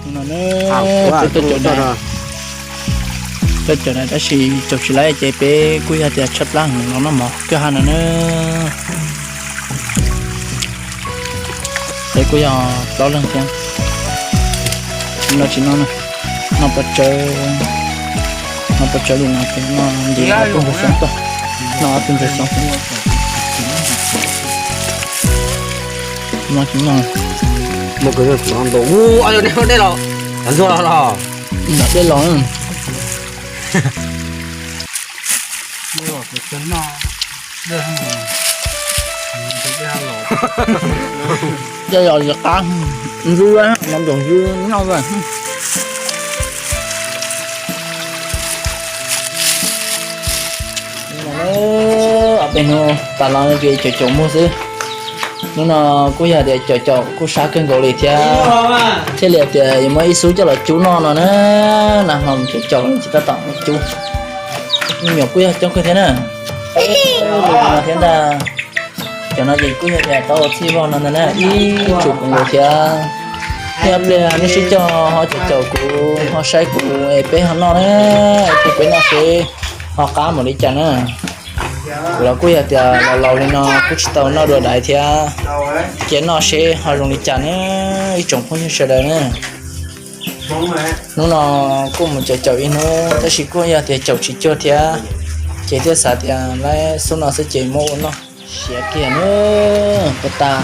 No na, peb tuaj caum dais, tuaj caum dais tab sis caum tsis laib ces peb kuj yog tias tshaib plab heev los noj mov kawg ha no na. Peb kuj yog plaub leeg thiab. No tsis noj na, noj pov tsawb, noj pov tsawb li no ces noj nti ob tug ntxhais xyoob tuaj, noj ob tug ntxhais xyoob tuaj. Noj tsis noj. Mus kwv ntau ua dej los, ntxuag los los. Nram dej los. Dej los qab, ntxub, no ntoos ntxub noj. Peb hnub tas los ces caum caum muag xwb. Hnub no kuj yog tias caum caum kuj sab kawg nkaus li thiab, thiaj li tias yuav muab ib xub coj los cub noj no na. Nag hmo mus caum caum tsis tab tom cub. Me nyuam kuj yog coob kawg thiab na. Thiab ntag, cov no ces kuj yog tias tau ua txhij vog no ntag na, ib tsuj kuv nkaus thiab. Yog pliag nej sib cog ho caum caum kuv ho saib kuv es peb ho noj na, es peb noj seb ho qab mus li cas na. Kuv los kuj yog tias los laus li no kuj tsis tau noj dua daiv thiab, cia noj seb ho zoo li cas na, ib tsoom phooj ywg sawv daws na. Hnub no kuj mus caum caum ib hnub tab sis kuj yog tias caum tsis cuag thiab, ces thiaj xav tias laib xub no xwb ces muab ua noj. Siav kiag na, puas tas,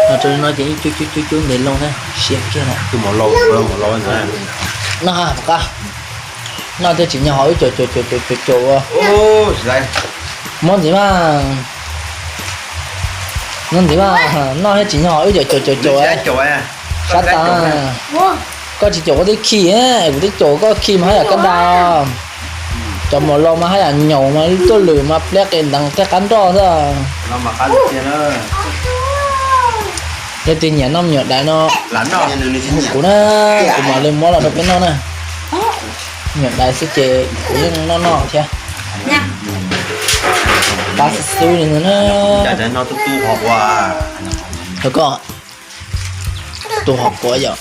los rau no ces ib cub cub cub cub ntev loo thiab, siav kiag na. Noj ha qab, noj thiaj tsim nyog hauv wb caum caum caum caum caum caum ua. Muab ntxiv mas, muab ntxiv mas, noj thiaj tsim nyog hauv wb caum caum caum caum. Sab tas, koj tsis caum koj twb khi, kuv twb caum koj khi mas haj yam kab da. Cov maum laus mas haj yam nyaum mas tuaj lwm mas pliab qis nteev tej qab nroj xwb. Leej twg nyiam noj me nyuam daiv no hu kuv na, kuv mam li muab los rau peb noj na. Me nyuam daiv xwb ces kuv yeej noj noj thiab. Qab xwb xwb li ntawd na. Koj tus hom quav yom,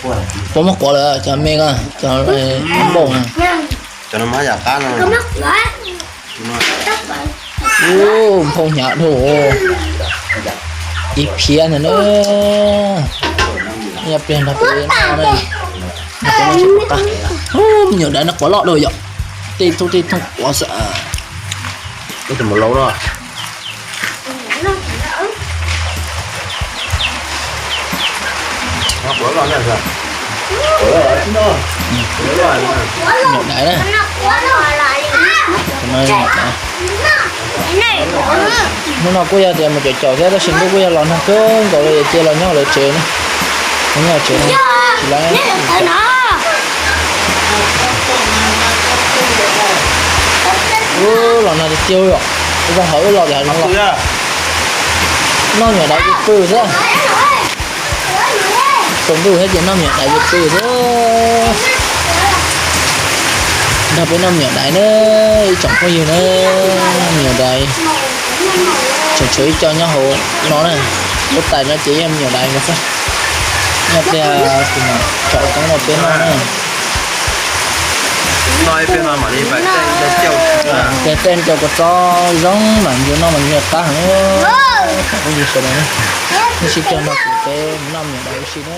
puas muab quav lawm cov me ko, cov npauj na. Ub, nphau hnyav dhau, ib phiab ntag na. Nyob pliag nrog peb noj na. Ub, me nyuam daiv no quav loj dhau yom, tej thooj tej thooj quav xwb. Tus maum laus no. Nyuam daiv na. Hnub no kuj yog tias mus caum caum thiab tab sis ntuj kuj yog los nag kawg nkaus li ces los nyob lawv tsev na. Nyob tsev no tsis laib. Ub, los nag tiag tiag yom. Ub, zoo hauv wb los tias zoo los. Noj me nyuam daiv pw xwb. Tsaus ntuj thiab ces noj me nyuam daiv pw xwb. Nrog peb noj me nyuam daiv na, ib tsoom phooj ywg na, me nyuam daiv. Tseem tshuav ib co nyob hauv no na, lub tais no ces yog me nyuam daiv nkaus xwb. Nyob pliag kuv mam tsom coob rau peb noj na. Ces tej cov kua txob zoo mas yus noj mas yus qab heev. Tsoom phooj ywg sawv daws, nej sib cog nrog kuv peb mus noj me nyuam daiv ua si na.